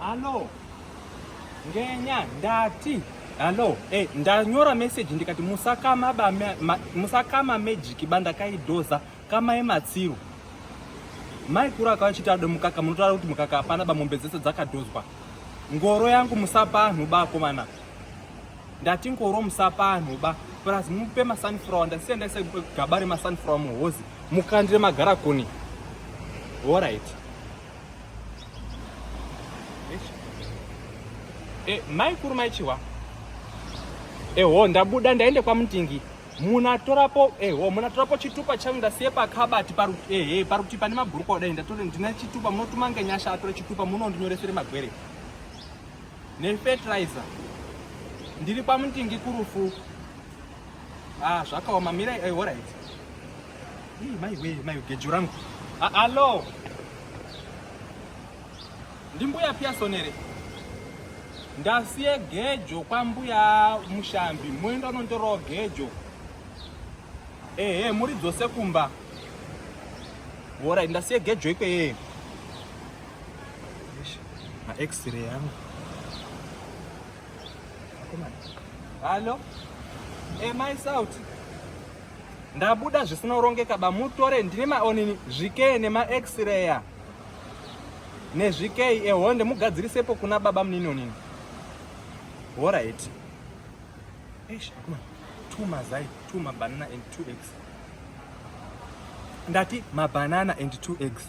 Hallo Ngenya ndati hallo eh, ndanyora message ndikati musakama ba ma, musakama magic ba ndakaidhoza kama yematsiru mai kuru akauya chiti ade mukaka munotaura kuti mukaka hapana ba mombe dzese dzakadhozwa ngoro yangu musapa anhu ba akomana ndati ngoro musapa anhu ba plus mupe masunflower ndasiya ndaisa gaba remasunflower muhozi mukandire magarakuni alright Eh, mai kuru mai chihwa eho ndabuda ndaende kwamutingi munatorapo eho munatorapo chitupa changu ndasiye pakabati paru ehe paruti pane mabhurukwa kudai ndatore ndina chitupa munotuma ngenyasha atore chitupa munondinyoresere magwere nefertilizer ndiri kwamutingi kurufu ah zvakaoma mirai eh, alright Ii, mai wee mai gejo rangu ah, allo ndimbuya Pearson here ndasiye gejo kwambuya mushambi muenda unondorawo gejo ehe muri dzose kumba horai ndasiye gejo ikweye ma-x-ray yangu hallo e mai sauti ndabuda zvisina kurongeka ba mutore ndine maonini zvikei nema-x-raya nezvikei ehonde mugadzirisepo kuna baba munini onini horait eish akuma two mazai two mabanana and two eggs ndati mabanana and two eggs.